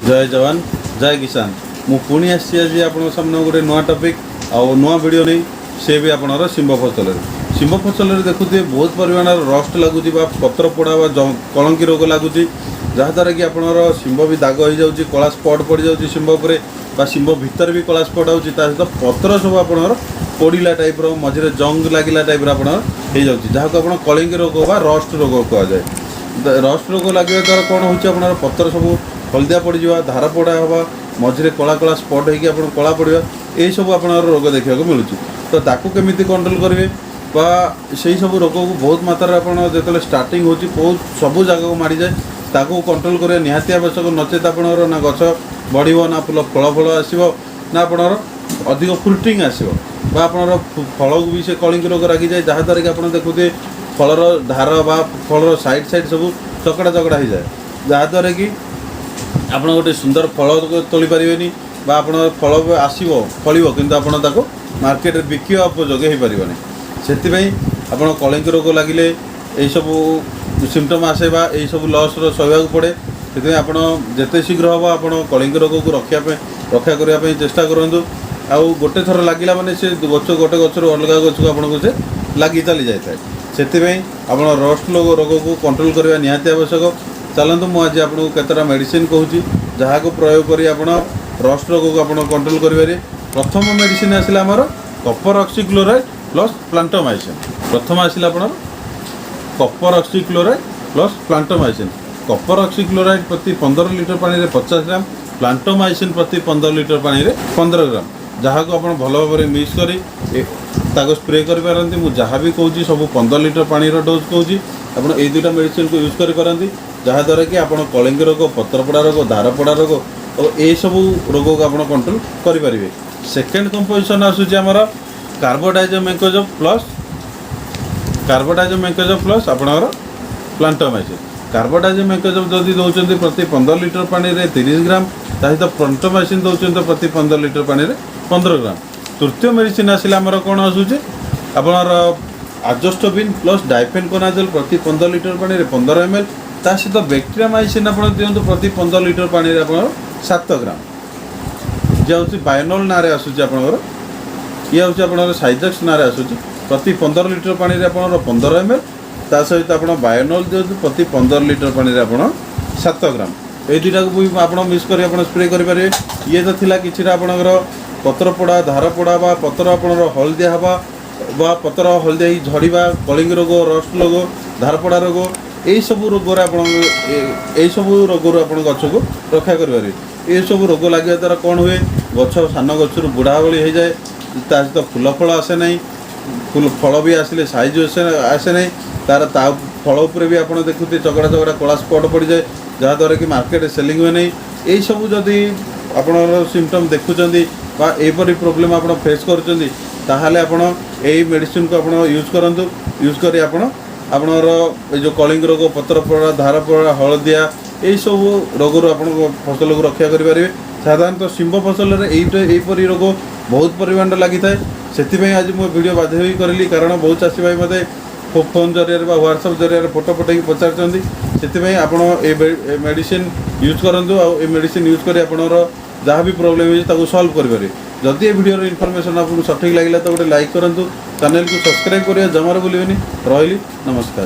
ଜୟ ଯବାନ, ଜୟ କିଷାନ। ମୁଁ ପୁଣି ଆସିଛି ଆଜି ଆପଣଙ୍କ ସାମ୍ନାକୁ ଗୋଟେ ନୂଆ ଟପିକ୍ ଆଉ ନୂଆ ଭିଡ଼ିଓ ନେଇ। ସେ ବି ଆପଣଙ୍କର ଶିମ୍ବ ଫସଲରେ। ଶିମ୍ବ ଫସଲରେ ଦେଖୁଥିବେ, ବହୁତ ପରିମାଣର ରଷ୍ଟ ଲାଗୁଛି ବା ପତ୍ର ପୋଡ଼ା ବା କଳଙ୍କି ରୋଗ ଲାଗୁଛି, ଯାହାଦ୍ୱାରା କି ଆପଣଙ୍କର ଶିମ୍ବ ବି ଦାଗ ହେଇଯାଉଛି, କଳା ସ୍ପଟ୍ ପଡ଼ିଯାଉଛି ଶିମ୍ବ ଉପରେ ବା ଶିମ୍ବ ଭିତରେ ବି କଳା ସ୍ପଟ୍ ହେଉଛି। ତା ସହିତ ପତ୍ର ସବୁ ଆପଣଙ୍କର ପୋଡ଼ିଲା ଟାଇପ୍ର, ମଝିରେ ଜଙ୍ଗ ଲାଗିଲା ଟାଇପ୍ର ଆପଣଙ୍କର ହେଇଯାଉଛି, ଯାହାକୁ ଆପଣ କଳିଙ୍ଗି ରୋଗ ବା ରଷ୍ଟ ରୋଗ କୁହାଯାଏ। ରଷ୍ଟ ରୋଗ ଲାଗିବା ଦ୍ୱାରା କ'ଣ ହେଉଛି? ଆପଣଙ୍କର ପତ୍ର ସବୁ ହଳଦିଆ ପଡ଼ିଯିବା, ଧାର ପୋଡ଼ା ହେବା, ମଝିରେ କଳା କଳା ସ୍ପଟ୍ ହେଇକି ଆପଣ କଳା ପଡ଼ିବା, ଏଇସବୁ ଆପଣଙ୍କର ରୋଗ ଦେଖିବାକୁ ମିଳୁଛି। ତ ତାକୁ କେମିତି କଣ୍ଟ୍ରୋଲ୍ କରିବେ ବା ସେଇ ସବୁ ରୋଗକୁ ବହୁତ ମାତ୍ରାରେ ଆପଣ ଯେତେବେଳେ ଷ୍ଟାର୍ଟିଂ ହେଉଛି, ବହୁତ ସବୁ ଜାଗାକୁ ମାଡ଼ିଯାଏ, ତାକୁ କଣ୍ଟ୍ରୋଲ୍ କରିବା ନିହାତି ଆବଶ୍ୟକ। ନଚେତ୍ ଆପଣଙ୍କର ନା ଗଛ ବଢ଼ିବ, ନା ଫୁଲ ଫଳ ଫଳ ଆସିବ, ନା ଆପଣଙ୍କର ଅଧିକ ଫ୍ରୁଟିଂ ଆସିବ ବା ଆପଣଙ୍କର ଫଳକୁ ବି ସେ କଳିଙ୍ଗ ରୋଗ ଲାଗିଯାଏ, ଯାହାଦ୍ୱାରା କି ଆପଣ ଦେଖୁଥିବେ ଫଳର ଧାର ବା ଫଳର ସାଇଡ଼୍ ସାଇଡ଼୍ ସବୁ ଚକଡ଼ା ଚକଡ଼ା ହେଇଯାଏ, ଯାହାଦ୍ୱାରା କି ଆପଣ ଗୋଟେ ସୁନ୍ଦର ଫଳ ତୋଳି ପାରିବେନି ବା ଆପଣଙ୍କ ଫଳ ବି ଆସିବ, ଫଳିବ, କିନ୍ତୁ ଆପଣ ତାକୁ ମାର୍କେଟରେ ବିକିବା ଉପଯୋଗୀ ହେଇପାରିବନି। ସେଥିପାଇଁ ଆପଣ କଳିଙ୍ଗ ରୋଗ ଲାଗିଲେ ଏଇସବୁ ସିମ୍ପଟମ୍ ଆସେ ବା ଏଇସବୁ ଲସ୍ର ସହିବାକୁ ପଡ଼େ। ସେଥିପାଇଁ ଆପଣ ଯେତେ ଶୀଘ୍ର ହେବ ଆପଣ କଳିଙ୍ଗ ରୋଗକୁ ରଖିବା ପାଇଁ, ରକ୍ଷା କରିବା ପାଇଁ ଚେଷ୍ଟା କରନ୍ତୁ। ଆଉ ଗୋଟେ ଥର ଲାଗିଲା ମାନେ ସେ ଗଛ ଗୋଟେ ଗଛରୁ ଅଲଗା ଗଛକୁ ଆପଣଙ୍କୁ ସେ ଲାଗି ଚାଲି ଯାଇଥାଏ। ସେଥିପାଇଁ ଆପଣ ରଷ୍ଟ ରୋଗକୁ କଣ୍ଟ୍ରୋଲ୍ କରିବା ନିହାତି ଆବଶ୍ୟକ। ଚାଲନ୍ତୁ, ମୁଁ ଆଜି ଆପଣଙ୍କୁ କେତେଟା ମେଡ଼ିସିନ କହୁଛି, ଯାହାକୁ ପ୍ରୟୋଗ କରି ଆପଣ ରଷ୍ଟ ରୋଗକୁ ଆପଣ କଣ୍ଟ୍ରୋଲ୍ କରିପାରିବେ। ପ୍ରଥମ ମେଡ଼ିସିନ ଆସିଲା ଆମର କପର ଅକ୍ସିକ୍ଲୋରାଇଡ୍ ପ୍ଲସ୍ ପ୍ଲାଣ୍ଟୋମାଇସିନ୍। ପ୍ରଥମ ଆସିଲା ଆପଣଙ୍କର କପର ଅକ୍ସିକ୍ଲୋରାଇଡ୍ ପ୍ଲସ୍ ପ୍ଲାଣ୍ଟୋମାଇସିନ୍। କପର ଅକ୍ସିକ୍ଲୋରାଇଡ୍ ପ୍ରତି 15 ଲିଟର ପାଣିରେ 50 ଗ୍ରାମ, ପ୍ଲାଣ୍ଟୋମାଇସିନ୍ ପ୍ରତି 15 ଲିଟର ପାଣିରେ 15 ଗ୍ରାମ, ଯାହାକୁ ଆପଣ ଭଲ ଭାବରେ ମିକ୍ସ କରି ତାକୁ ସ୍ପ୍ରେ କରିପାରନ୍ତି। ମୁଁ ଯାହା ବି କହୁଛି, ସବୁ 15 ଲିଟର ପାଣିର ଡୋଜ୍ କହୁଛି। ଆପଣ ଏଇ ଦୁଇଟା ମେଡ଼ିସିନକୁ ୟୁଜ୍ କରିପାରନ୍ତି, ଯାହାଦ୍ୱାରା କି ଆପଣ କଳିଙ୍ଗ ରୋଗ, ପତ୍ରପୋଡ଼ା ରୋଗ, ଧାରପୋଡ଼ା ରୋଗ ଓ ଏସବୁ ରୋଗକୁ ଆପଣ କଣ୍ଟ୍ରୋଲ୍ କରିପାରିବେ। ସେକେଣ୍ଡ କମ୍ପୋଜିସନ୍ ଆସୁଛି ଆମର କାର୍ବୋଡାଇଜମ୍ ମେଙ୍କୋଜେବ୍ ପ୍ଲସ୍, କାର୍ବୋଡାଇଜମ୍ ମେଙ୍କୋଜେବ୍ ପ୍ଲସ୍ ଆପଣଙ୍କର ପ୍ଲାଣ୍ଟୋମାଇସିନ୍। କାର୍ବୋଡାଇଜମ୍ ମେଙ୍କୋଜେବ୍ ଯଦି ଦେଉଛନ୍ତି, ପ୍ରତି 15 ଲିଟର ପାଣିରେ 30 ଗ୍ରାମ, ତା ସହିତ ପ୍ଲାଣ୍ଟୋମାଇସିନ୍ ଦେଉଛନ୍ତି ତ ପ୍ରତି 15 ଲିଟର ପାଣିରେ 15 ଗ୍ରାମ। ତୃତୀୟ ମେଡ଼ିସିନ୍ ଆସିଲେ ଆମର କ'ଣ ଆସୁଛି? ଆପଣଙ୍କର ଆଜୋଷ୍ଟୋବିନ୍ ପ୍ଲସ୍ ଡାଇଫେନକୋନାଜୋଲ୍ ପ୍ରତି 15 ଲିଟର ପାଣିରେ 15 ଏମ୍ ଏଲ୍। ତା ସହିତ ବେକ୍ଟେରିଆମାଇସିନ୍ ଆପଣ ଦିଅନ୍ତୁ ପ୍ରତି 15 ଲିଟର ପାଣିରେ ଆପଣଙ୍କର 7 ଗ୍ରାମ। ଯିଏ ହେଉଛି ବାୟୋନୋଲ୍ ନାଁରେ ଆସୁଛି ଆପଣଙ୍କର, ଇଏ ହେଉଛି ଆପଣଙ୍କର ସାଇଜକ୍ସ ନାଁରେ ଆସୁଛି। ପ୍ରତି 15 ଲିଟର ପାଣିରେ ଆପଣଙ୍କର 15 ଏମ୍ ଏଲ୍, ତା ସହିତ ଆପଣ ବାୟୋନୋଲ୍ ଦିଅନ୍ତୁ ପ୍ରତି 15 ଲିଟର ପାଣିରେ ଆପଣ 7 ଗ୍ରାମ। ଏଇ ଦୁଇଟାକୁ ବି ଆପଣ ମିକ୍ସ କରି ଆପଣ ସ୍ପ୍ରେ କରିପାରିବେ। ଇଏ ତ ଥିଲା କିଛିଟା ଆପଣଙ୍କର ପତ୍ର ପୋଡ଼ା, ଧାର ପୋଡ଼ା ବା ପତ୍ର ଆପଣଙ୍କର ହଳଦିଆ ହେବା ବା ପତ୍ର ହଳଦିଆ ହେଇ ଝଡ଼ିବା, କଳିଙ୍ଗ ରୋଗ, ରଷ୍ଟ ରୋଗ, ଧାରପୋଡ଼ା ରୋଗ, ଏଇସବୁ ରୋଗରେ ଆପଣ ଏଇସବୁ ରୋଗରୁ ଆପଣ ଗଛକୁ ରକ୍ଷା କରିପାରିବେ। ଏସବୁ ରୋଗ ଲାଗିବା ଦ୍ୱାରା କ'ଣ ହୁଏ? ଗଛ ସାନ ଗଛରୁ ବୁଢ଼ା ଭଳି ହେଇଯାଏ। ତା ସହିତ ଫୁଲ ଫଳ ଆସେ ନାହିଁ। ଫୁଲ ଫଳ ବି ଆସିଲେ ସାଇଜ୍ ଆସେ ନାହିଁ ତାର। ତା ଫଳ ଉପରେ ବି ଆପଣ ଦେଖୁଥିବେ ଚକଡ଼ା ଚକଡ଼ା କଳା ସ୍ପଟ୍ ପଡ଼ିଯାଏ, ଯାହାଦ୍ୱାରା କି ମାର୍କେଟରେ ସେଲିଂ ହୁଏ ନାହିଁ। ଏଇସବୁ ଯଦି ଆପଣଙ୍କର ସିମ୍ପଟମ୍ ଦେଖୁଛନ୍ତି ବା ଏହିପରି ପ୍ରୋବ୍ଲେମ୍ ଆପଣ ଫେସ୍ କରୁଛନ୍ତି, ତାହେଲେ ଆପଣ ଏଇ ମେଡ଼ିସିନକୁ ଆପଣ ୟୁଜ୍ କରନ୍ତୁ। ୟୁଜ୍ କରି ଆପଣ ଆପଣଙ୍କର ଏଇ ଯେଉଁ କଳିଙ୍ଗ ରୋଗ, ପତ୍ର ପୋଡ଼ା, ଧାର ପୋଡ଼ା, ହଳଦିଆ, ଏଇସବୁ ରୋଗରୁ ଆପଣଙ୍କ ଫସଲକୁ ରକ୍ଷା କରିପାରିବେ। ସାଧାରଣତଃ ଶିମ୍ବ ଫସଲରେ ଏଇପରି ରୋଗ ବହୁତ ପରିମାଣରେ ଲାଗିଥାଏ। ସେଥିପାଇଁ ଆଜି ମୁଁ ଭିଡ଼ିଓ ବାଧ୍ୟ ହୋଇ କରିଲି, କାରଣ ବହୁତ ଚାଷୀ ଭାଇ ମୋତେ ଫୋନ୍ ଜରିଆରେ ବା ହ୍ୱାଟ୍ସଆପ୍ ଜରିଆରେ ଫଟୋ ପଠାଇକି ପଚାରୁଛନ୍ତି। ସେଥିପାଇଁ ଆପଣ ଏ ମେଡ଼ିସିନ ୟୁଜ୍ କରନ୍ତୁ ଆଉ ଏ ମେଡ଼ିସିନ ୟୁଜ୍ କରି ଆପଣଙ୍କର ଯାହା ବି ପ୍ରୋବ୍ଲେମ୍ ହେଇଛି, ତାକୁ ସଲ୍ଭ କରିପାରିବେ। ଯଦି ଏ ଭିଡ଼ିଓର ଇନଫର୍ମେସନ୍ ଆପଣଙ୍କୁ ସଠିକ୍ ଲାଗିଲା, ତ ଗୋଟେ ଲାଇକ୍ କରନ୍ତୁ। ଚ୍ୟାନେଲକୁ ସବସ୍କ୍ରାଇବ୍ କରିବା ଜମାରୁ ଭୁଲିବେନି। ରହିଲି, ନମସ୍କାର।